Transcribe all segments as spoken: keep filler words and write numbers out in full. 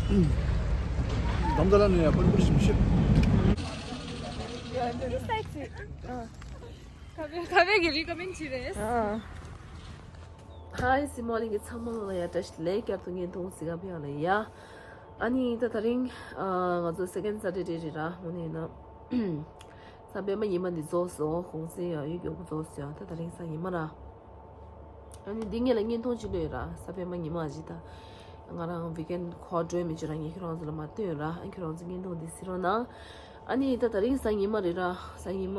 འདམ་དང་ལ་ནས་ཡ་པར་པར་ཞིམ་ཤིབ། ཁ་བའི་ཁ་བའི་གི་རི་ཀོ་མེན་ཊི་རེད། ཧའི་སི་མོ་ལིང་གི་ཚང་མ་ལ་ཡ་བཀྲ་ཤིས་བདེ་ལེགས། བསྐྱར་དུ་བརྙན་ཐུང་གཟིགས་ག་ཕེབས་ཡོང་ལ་ཡ། ཨ་ནི་ད་དེ་རིང་ང་ཚོ་སེ་ཀེན་ཌ་སེ་ཊར་ཌེ་རེད་ར། དངོས་གནས་ཡིན་ན། གཟའ་སྤེན་པ་ཉི་མ་འདི་རྫོགས་སོང་། གུང་སེང་ཡང་ཡོད་མགྱོགས་པོ་རྫོགས་སོང་ཡ། ད་དེ་རིང་གཟའ་ཉི་མ་ར། ཨ་ནི་འདི་ངེད་ལ་བརྙན་ཐུང་ཅིག་ལོས་ར། གཟའ་སྤེན་པ་ཉི་མ་ཨ་ཅི་ད། ང་རང་ཝིག་ཨེན་ཁོ་སྤྲོད་མི་བྱེད་ར། ངས་ཁྱོད་རང་ཚོ་ལ་མ་སྟོན་ར། ཨ་ཁྱོད་རང་ཚོ་བརྙན་ཐུང་འདི་གཟིགས་རོགས་གནང་། ཨ་ནི་ད་དེ་རིང་གཟའ་ཉི་མ་རེད་ར། གཟའ་ཉི་མ་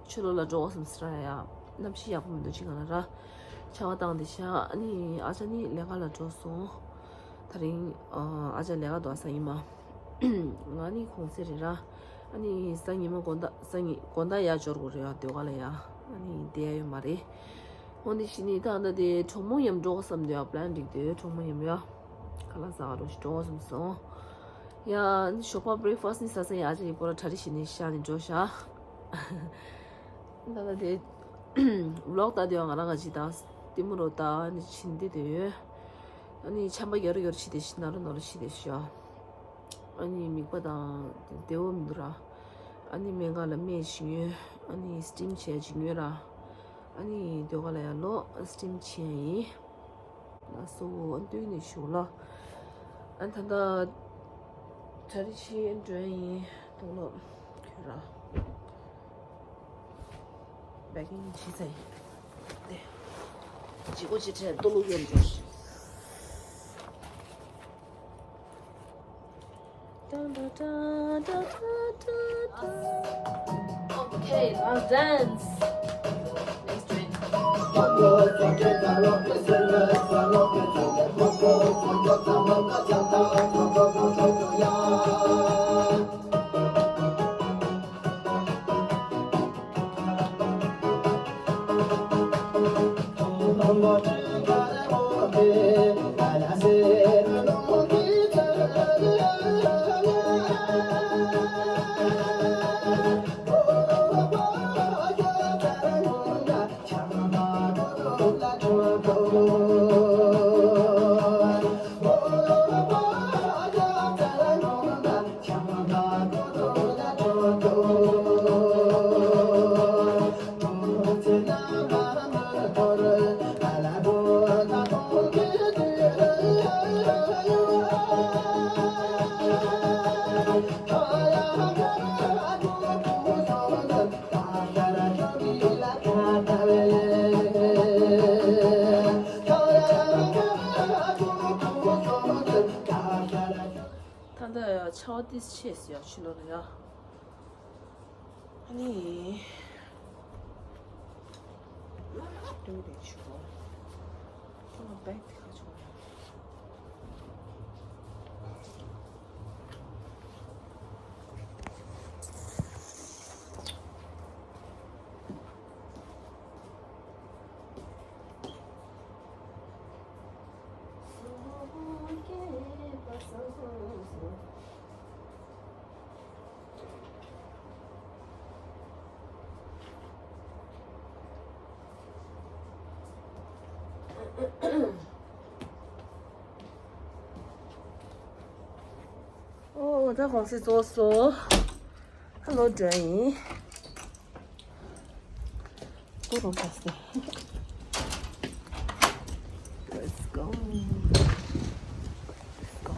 ཕྱི་ལོགས་ལ་འགྲོ་དགོས་བསམ་སི་ར་ཡ། གནམ་གཤིས་ཡག་པོ་མི་འདུག་ཅིག་ག་ལ་ར། ཆར་པ་བཏང་བསྡད་ཤག་ཨ་ནི་ཨ་ཅག་ནི་ལས་ཀ་ལ་འགྲོ་སོང་། དེ་རིང་ཨ་ཅག་ལས་ཀ་འདུག་གཟའ་ཉི་མ། ང་ནི་གུང་སེང་རེད་ར། ཨ་ནི་གཟའ་ཉི་མ་དགོང་དག་གཟའ་ཉི་དགོང་དག་ཡར་འབྱོར་དགོས་རེད་ཡ། ཟློས་གར་ལ་ཡ། ཨ་ནི་བསྡད་ཡ་ཡོད་མ་རེད། འོ་འདི་ཕྱི་ནི་ད་ལྟ་དེ་གྲོགས་མོ་མཉམ་འགྲོ་དགོས་བསམ་འདུག་ཡ། པི་ལན་སྒྲིག་འདུག་གྲོགས་མོ་མཉམ་ཡ། ཁ་ལག་ཟ་ག་འགྲོ་ཞིག་འགྲོ་དགོས་བསམ་སོང་། ཡ་ཨ་ནི་ཞོགས་པ་བྷི་རེག་ཕ་སི་ནི་ཟ་ས་ཡ། ཨ་ཅག་གི་སྐོར་ལ་གྲ་སྒྲིག་བྱེད་ནི་ཤག་ནི་འགྲོ་ཤག་ད་ལྟ་དེ་ཝི་ལོག་ལྟ་དུས་ང་རང་ག་ཅིག་དང་ལྟད་མོ་རོ་ལྟ་ནི་ཕྱིན་བསྡད་དུས། ཨ་ནི་ཆམ་པ་ཡོར་ཡོར་བྱེད་དེ་ཤི་ན་རུ་ན་རུ་བྱེད་དེ་ཤི་ཡ། ཨ་ནི་མིད་པ་དང་བདེ་པོ་མི་འདུག་ར། ཨ་ནི་སྨན་ཁང་ལ་སྨན་ཞིག་ཉོས། ཨ་ནི་སི་ཊིམ་བྱས་ཅིག་ཉོས་ར། ཨ་ནི་ཟློས་གར་ལ་ཡ་ལོ་སི་ཊིམ་བྱས་ཡིན། ལགས་སོ། ཨ་ནི་སྟོན་ནས་ཞུ་ལ། ཨ་ནི་ད་ལྟ་གྲ་སྒྲིག་བྱེད་འགྲོ་ཡིན། དུག་ལོག་གྱོན་ར། པེ་ཀིང་བྱས་ཚར་ཡིན། དེ་ལྗིད་པོ་ཅིག་འཕྲད་དུག་ལོག་གྱོན་འགྲོ། Okay, last dance. Next drink. ད་ལྟ་ཡ་ཆར་པ་ཏོག་ཙམ་ཆད་སོང་ཡ། ཕྱི་ལོགས་ལ་ཡ། ཨ་ནི། སྟོན་པའི་ཆུ་བོ། ཁོ་ལ་བེག་དེ་ག་ཆུ་བོ། ཨོ། ད་གུང་སེང་རྫོགས་སོང་། ཧ་ལོ་འགྲོ་ཡིན། ཀོ་རོ་ཁ་སེ། Let's go. Let's go.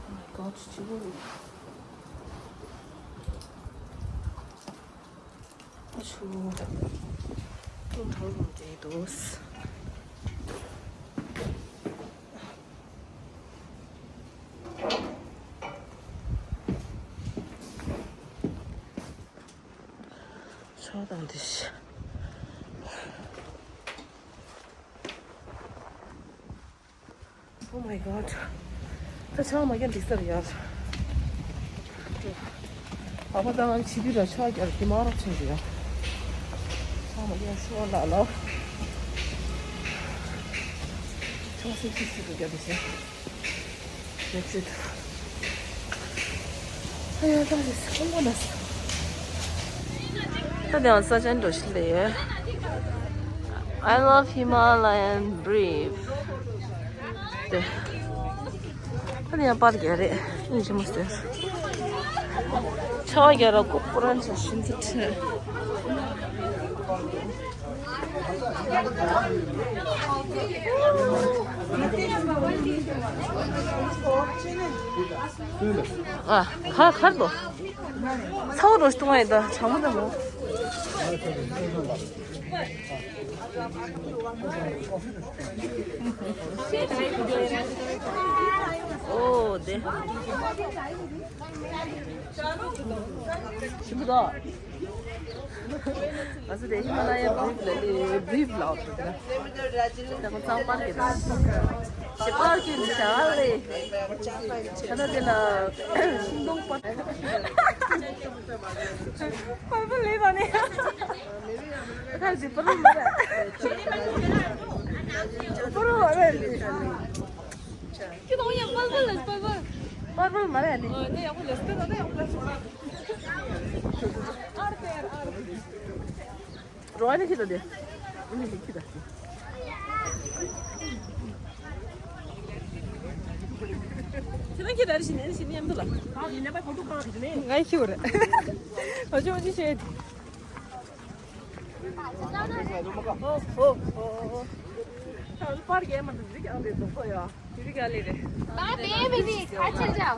Oh my God, ཆུ་བོ་རེད། ཨ་ཆུ། ཏུང་ཐང་རུ་འདྲེས་འདུག། ཨ་དང་དེ་ཤི། Oh my god. ད་ཆང་མ་རྒྱག་འགྲིག་ས་རེད་ཡ། ཨ་ཕ་དང་ང་ཕྱི་དུས་ལ་ཆང་རྒྱག་གི་མ་རོགས་ཆེན་པོ་ཡ། ཆང་མ་རྒྱག་ཤོག་ལ་ལ། ཆང་སེམས་ཤིག་ཤིག་ཏུ་རྒྱག་དེ་ཤི། ཡ་ཅུད། ཨ་ཡ་ད་རེས་ཁོང་པ་ན་ས། ད་དེའང་ས་ཆེན་འགྲོ་ཤི་ལེ་ཡོད། I love Himalayan breeze. དེ། ད་དེ་ཡང་པར་རྒྱག་རེད། ཨིན་ཅི་མོ་ཟེར། ཆ་བ་རྒྱག་ར་ཀོ་ཀོ་རན་ཆ་ཤིན་ཙི་ཁྲི། ཨ། ཁ་ཁར་དོ། ཚ་བོ་རོ་ཤི་ཏུ་ང་ཡི་ད་ཆ་མོ་ད་མོ། ཨོ་དེ། ཞིམ་པོ་འདུག་ང་ཚོ་དེ་ཧི་མ་ལ་ཡའི་བྷི་རིབ་ལ་ལས་བྷི་རིབ་ལ་འོ་དེ་ད་ཁོ་ཚང་པར་གྱི་ད་ཞེ་པར་གྱི་ནི་བྱ་བ་ལས་ཁ་ན་དེ་ལ་ཤིང་སྡོང་པར་པར་པར་ལས་ད་ནི་ཁ་ཟི་པར་པར་མ་རེད། པར་པར་མ་རེད། ཁྱེད་རང་ཡང་པར་པར་ལ་པར་པར། པར་པར་མ་རེད་ནི། ཨ་ནི་ཡག་པོ་ལས་སྟོན་ན་ཡག་པོ་ལས་སྟོན། ཨར་པེར་ཨར། རོ་ཨ་ནི་ཁྱེད་དང་དེ། ཨ་ནི་ཁྱེད་དང་དེ། ཁྱེད་རང་ཁྱེད་རང་བཞིན་ནས་བཞིན་མཉམ་དུ་ལ། ང་ཡི་ཁྱེད་རེད། ཨོ་ཅི་ཨོ་ཅི་བཤད། ཨོ་ཧོ་ཧོ། ད་པར་རྒྱག་མ་ཐུབ་རིགས་ཨང་དེ་འདུག་གོ་ཡ། དེ་རིགས་ཨ་ལེ་རེད། bye baby, घर चल जाओ।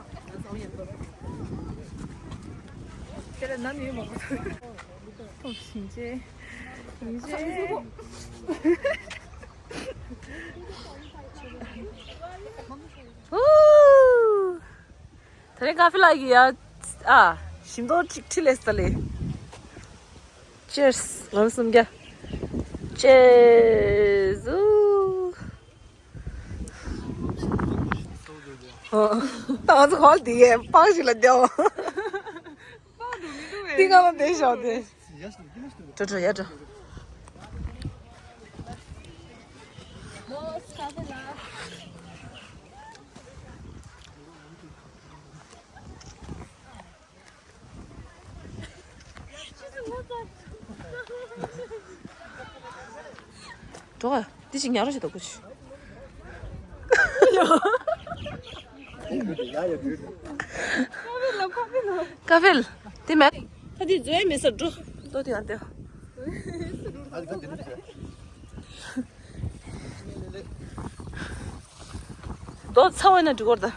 དེ་ལ་ནམ་ཡོད་མ་གོ། ཐོབ་ཤིང་ཆེ། ཤིང་ཆེ། ཧུ། དེ་རིང་ཀ་ཧྥེ་ལ་གི་ཡ། ཨ། ཞིམ་མདོག་ཅིག་ཁྲིད་ལས་ས་ལེ། Cheers. ང་གསུམ་རྒྱ། Cheers. ཨུ། ཨོ། ད་ང་ཚོ་གོ་ལ་དེ་ཡས་པང་ཞིག་ལ་བསྡད་འོ། འདི་ག་ལ་བསྡད་ཤོག་དེ། འགྲོ་འགྲོ་ཡ་འགྲོ། འགྲོ་ག་འདི་ཞིག་ཉར་རོ་ཞིག་ད་ཀུ་ཤི། ཀ་ཧྥེ་ལ་དེ་མེད། ད་འདི་བཟོས་མེད་ས་འགྲོ། ལྟོ་དེ་ཡང་ལྟོས། རྡོ་ཚ་བ་ན་འགྲིག་གོ་ར་ད།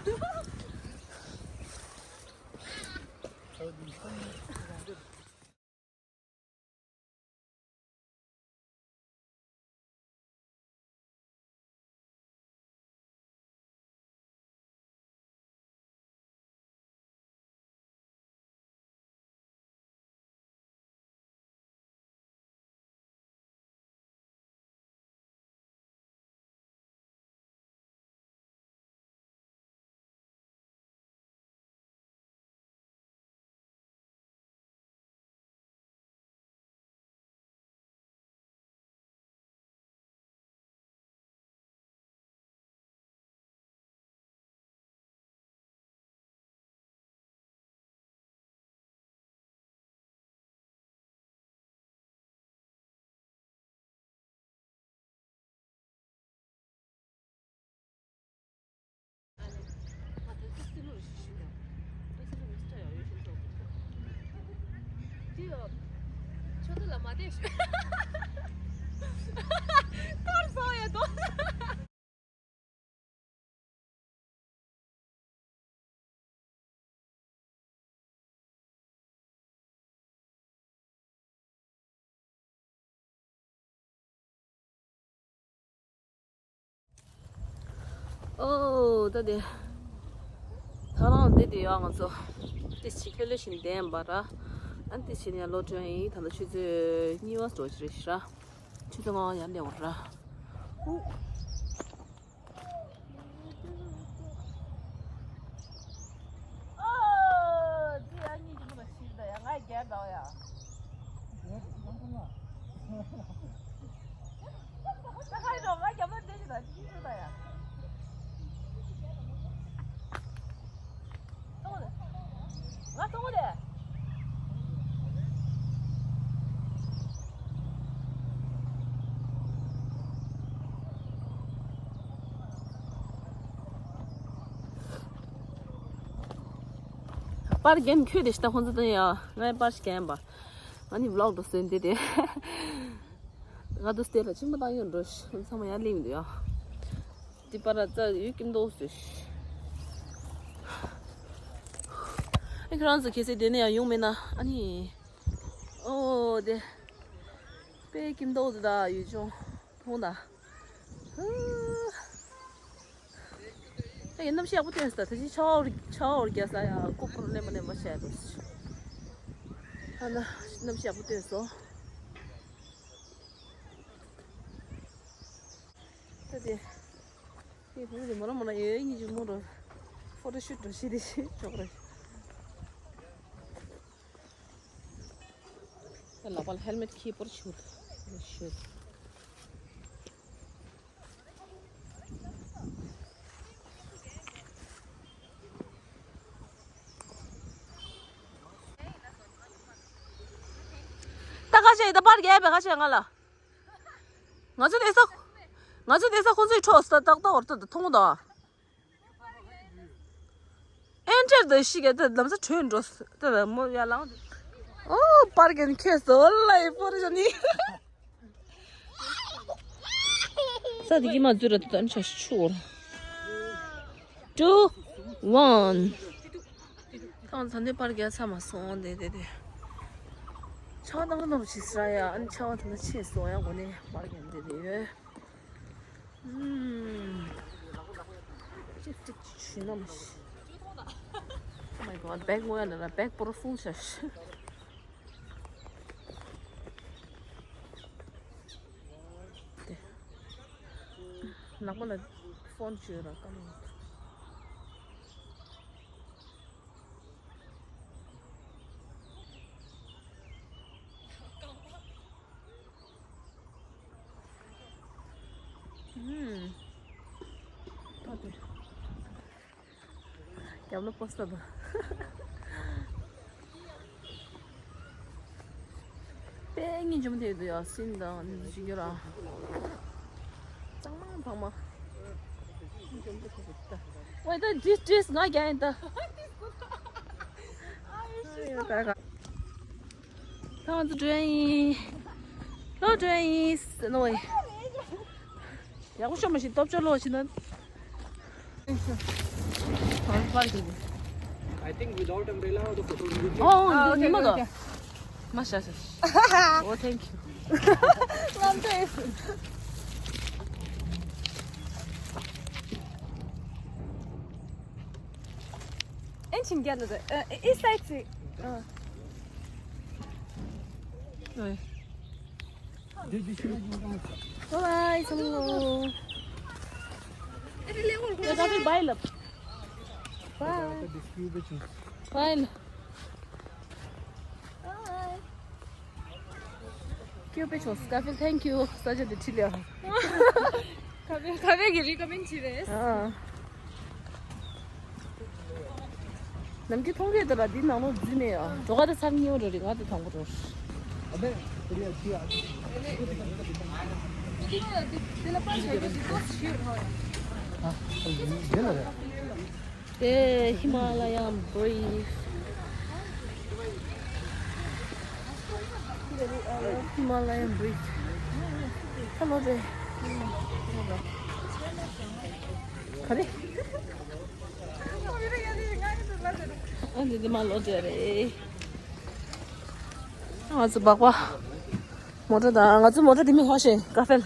ཨོ། ད་དེ། ད་རང་འདི་དེ་ཡོད་ང་ཚོ། ཏི་ཅི་ཁེ་ལེ་ཤིན་ལྡན་པ་ར། ཨ་ནི་དེ་བྱས་ནས་ལོག་འགྲོ་ཡིན། ད་ལྟ་ཆུ་ཚོད་གཉིས་པ་འགྲོ་གི་རེད་ཤག་ཆུ་ཚོད་ལྔ་པ་ཡར་སླེབས་པ་རེད། ཨུ། ཨོ། ཙི་ཨ་ནི་ཅི་མོ་ལ་ཤི་ད་ཡ། ང་རྒྱལ་འདྲ་ཡ། ད་ཁ་ཡི་འགྲོ། ང་རྒྱལ་མོ་དེ་ཤི་ད་ཅི་ཤི་ད་ཡ། ང་གཏོང་གོ་དེ། པར་རྒྱན་ཁྱོད་དེ་ཤི་ད་ཁོང་ཚོ་དེ་ཡ། ངའི་པར་ཞིག་རྒྱན་པ། ང་ནི་ཝི་ལོག་འགྲོ་སོན་དེ་དེ། ང་དུ་སྟེར་ལ་ཆིང་པ་བཏང་ཡོད་འགྲོ། ཚང་མ་ཡར་སླེབས་མི་འདུག་ཡ། འདི་པར་ར་རྩ་ཡུལ་ཀིམ་དོ་སུ། ཨ་ཁྱོད་རང་ཚོ་གལ་སྲིད་དེ་ནས་ཡང་ཡོང་མེད་ན་ཨ་ནི། ཨོ་དེ། པེ་ཀིམ་དོ་དེ་ད་ཡུལ་ལྗོངས་མཐོང་ད། ཨེ། གནམ་གཤིས་ཡག་པོ་སྟོན་སོང་། ད་ཅི་ཆར་པ་ཆར་པ་རྒྱག་ས་ཡ། ཀོ་ཀོ་ར་ལེན་པ་ལེན་པ་བྱས་འགྲོ། ཨ་ན་གནམ་གཤིས་ཡག་པོ་སྟོན་སོང་། ད་དེ། དེ་བུ་དེ་མོ་ར་མོ་ར་ཡོད་ཉིད་ཀྱི་མོ་ར། ཕོ་ཊོ་ཤུ་ཊི་འགྲོ་ཤེས་དེ་ཤེས་ཆོག་རེད། ད་ལག་པ་ལ་ཧེལ་མེཊ་ཁྱེར་པར་ཞུ། ཞུ། ད་ཁ་ཤས་ད་པར་རྒྱག་པའི་ཁ་ཤས་ང་ལ། ང་ཚོ་དེ་ས། ང་ཚོ་དེ་ས་ཁོང་ཚོའི་ཁྲོད་ས་ཏག་ཏག་བར་དུ་མཐོང་དོ། ཨེ་འདྲར་དུ་ཤི་ག་དེ་ལམ་སང་བྲོས་འགྲོ། དེ་ལ་མོ་ཡར་ལངས། ཨོ་པར་རྒྱན་ཁྱེར་སོང་ལ་ཡི་པོ་རི་ཇ་ནི། ས་དེ་གི་མ་འཛུལ་ར་དེ་ལྟར་ཆ་ཆུ་བོར། Two, one. ཐང་ཚ་ནས་པར་རྒྱག་ཚར་མ་སོང་། དེ་དེ་དེ། ཆར་པ་ནམ་ནམ་ཞིག་ཟ་ཡ། ཨ་ནི་ཆར་པ་དེ་ན་ཆད་སོང་ཡ། འགོ་ནས་པར་རྒྱག་འདི་དེ་ཡོད། ཨུམ། ཅིག་ཅིག་ཅིག་ཞུ་ན་མ་ཤི། Oh my god, bag ངོ་ཡ་ན་ར་bag པོ་ར་full ཤ་ཤི། དེ། ནག་པོ་ལ་ཕོན་བཅོས་ར་ཀ་མེད། ཨུམ། ད་དེ། རྒྱབ་ལ་པོ་སྟར་དང་། དཔེ་ངའི་འཇོམས་དེ་དུ་ཡ་སིན་དང་ནི་ཅི་གྱུར་ར། གཙང་མ་ཚང་མ། ངའི་འཇོམས་དེ་ཁོ་ཁོ་ད། ཝེ་ད་ཌིས་ཌིས་ང་རྒྱ་ཡིན་ད། ད་ང་ཚོ་འགྲོ་ཡ་ཡིན། ལོ་འགྲོ་ཡ་ཡིན་ཟེར་ནོ་ཝེ། ཡག་པོ་ཤོག་མ་ཤི་སྟོབས་ཆོག་ལོ་ཤི་ན། I think without umbrella, the photo will be. Oh, oh, okay, okay, okay. Masha. Oh, thank you. Long time. Engine get the, uh, inside the, uh. Bye, hello. Bye. Bye. Bye. Thank you. ཁ་བའི་ཁ་བའི་གི་རི་ཀོ་མེན་ཊི་བྱེད་རེད། ཨ། ནམ་རྒྱུན་མཐོང་གི་འདུག་ལ་འདི་ནང་ལོགས་འཛུལ་མེད་ཨ། འགྲོ་ག་དེ་ཚར་གཉིས་པ་འགྲོ་རེད། ང་དེ་དང་པོ་འགྲོ། དེ་ཧི་མ་ལ་ཡ་བྷི་རིབ། ཧི་མ་ལ་ཡ་བྷི་རིབ། ཧ་ལོ་རེད། ག་རེ། ཨ་འདི་འདི་མ་ལོ་རེད། ང་ཚོ་སྦག་སྦག་མོ་ཊ་དང་། ང་ཚོ་མོ་ཊ་དེ་མི་ཧོ་ཤེ་ཀ་ཧྥེ་ལ།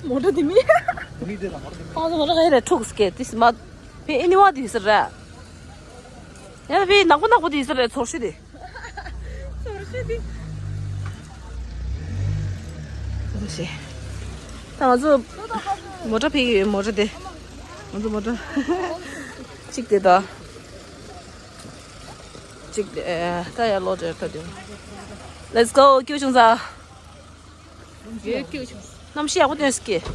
མོ་ཊ་དེ་མི། ང་ཚོ་མོ་ཊ་ག་རེ་འཁྲུག་སྐད་དེ་སི་མ། ཕི་ཨེ་ནི་ཝ་དེ་ཟེར་རེད། ཡ་ཕི་ནག་པོ་ནག་པོ་དེ་ཟེར་རེད། ཚོར་ཤུ་དེ། ད་ང་ཚོ་མོ་ཊ་ཕེབས་ཀྱི་ཡོད། མོ་ཊ་དེ། ང་ཚོ་མོ་ཊ་གཅིག་དེ་དང་། གཅིག་དེ། ད་ཡར་ལོག་འགྲོ་ད་དུང་། Let's go. སྐྱིད་བྱུང་ས། ཡོད། སྐྱིད་བྱུང་ས། གནམ་གཤིས་ཡག་པོ་སྟོན་སྐྱིད།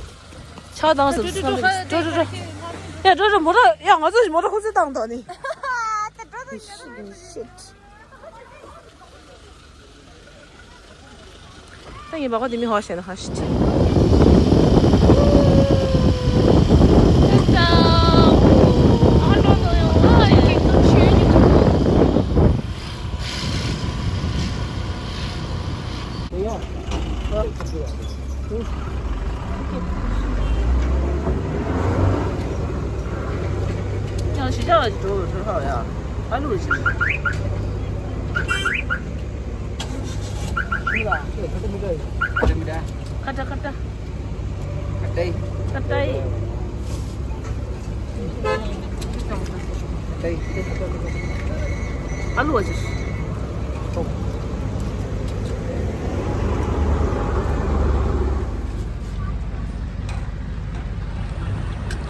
ཆར་པ་བཏང་སོང་། འགྲོ་འགྲོ་འགྲོ་འགྲོ། ཡ་འགྲོ་འགྲོ། མོ་ཊ། ཡ་ང་ཚོ་མོ་ཊ་ཁོ་ཚོས་བཏང་དོ་ནི། Shit. ད་ངའི་སྦག་སྦག་དེ་མི་ཧོ་ཤེ་ན་ཧ་ཤི་ཅི། ཀྱང་ཞི་བྱ་བ་ཞིག་འགྲོ་འགྲོ་ཧ་ཡ། ཨ་ལུ་ཞིག་ཁ་ཏ་ཁ་ཏ། ཁ་ཏ་ཁ་ཏ། ཨ་ལུ་བ་ཅིག་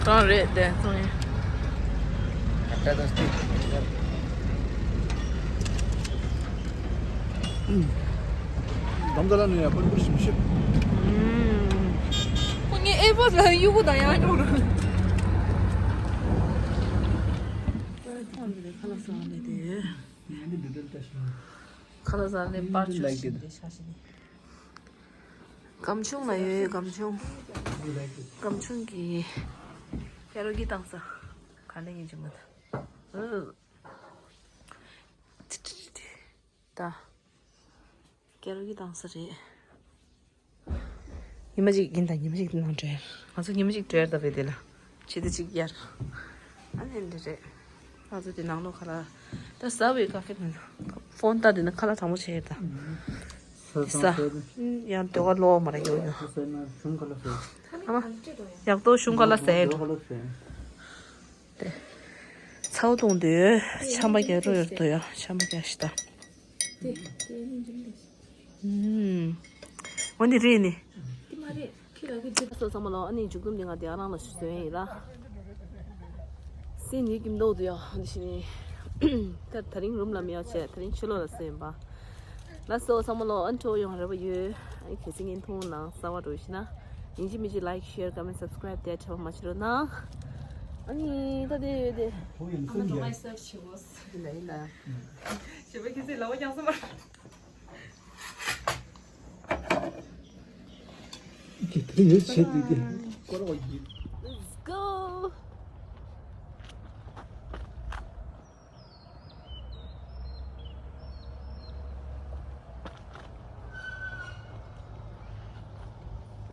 གང་རེད་དེ་ཚོང་ཡིན། ཁ་ཏ་དང་སྟེགས། དམ་ད་ལ་ནས་ཡ་པན་པུར་ཞིམ་ཤིབ། ཁོ་ངའི་ཨེ་པོ་ལ་གཡུག་གུ་དང་ཡང་འགྲོ་རུ། ཁ་ལག་ཟ་ནས་དེ། ཁ་ལག་ཟ་ནས་པར་ཆུ་ཞིག་དེ་ཤ་ཞིག་ནི། སྒམ་ཆུང་ལ་ཡོད། སྒམ་ཆུང་། སྒམ་ཆུང་གི་ཀེ་རོ་གི་བཏང་ས། ག་ནས་ཡིན་གྱི་མ་ད། ད། ཀེ་རོ་གི་བཏང་ས་རེད། ཉི་མ་གཅིག་ཡིན་ད། ཉི་མ་གཅིག་ནང་འགྲོ་ཡ། ང་ཚོ་ཉི་མ་གཅིག་འགྲོ་ཡ་ད་བས་དེ་ལ། ཕྱི་ཟླ་གཅིག་ཡར། ཨ་ནི་འདི་རེད། ང་ཚོ་དེ་ནང་ལོགས་ཁ་ལག་ད་ཟ་བའི་ཀ་ཁེ་མིན། ཕོན་ད་དེ་ན་ཁ་ལག་དྲང་མོ་བྱས་ཡོད་ད། ཟ། ཡང་དེ་བ་ལོག་མ་ར་ཡོད་ཡོད། ཨ་མ། ཡག་ཏོ་ཤུང་ཁ་ལག་ཟས་འགྲོ། དེ། ཚ་བོ་གཏོང་དུས་ཆམ་པ་རྒྱག་རོགས་ཡོད་དོ་ཡ། ཆམ་པ་རྒྱག་ཤི་ད། འོ་འདི་རེད་ནི། སོ་ཚང་མ་ལོ། ཨ་ནི་མཇུག་སྡོམ་འདི་ང་དེ་རང་ལ་ཞུ་ཡིན་ལ། སེམས་ཡིད་ཀྱི་མདོག་ཏུ་ཡོད་འདི་ཞིག་ནི། ད་དེ་རིང་རུམ་ལ་མི་ཡོང་བྱས། དེ་རིང་ཕྱི་ལོགས་ལ་སོན་པ། ལ་སོ་ཚང་མ་ལོ། ཨ་ནི་ཁྲོ་ཡོང་རེ་བ་ཡོད། ཨ་ནི་གལ་སྲིད་བརྙན་ཐུང་ནང་གསར་བ་འགྲོ་ཤི་ན། ཡིན་གཅིག་མིན་གཅིག་like, share, comment, subscribe དེ་ཁྲལ་བ་མ་བྱེད་རོགས་གནང་། ཨ་ནི་ད་དེ་ཡོད་དེ། ཨ་མ་ད་ངས་སར་བྱེད་དགོས། ཡིན་ལ་ཡིན་ལ། བྱེད་པ་ཁྱེད་ཚོས་ལབ་པ་ཀྱང་སོང་བ། དེ་ཡོད་བྱེད་དེ་དེ།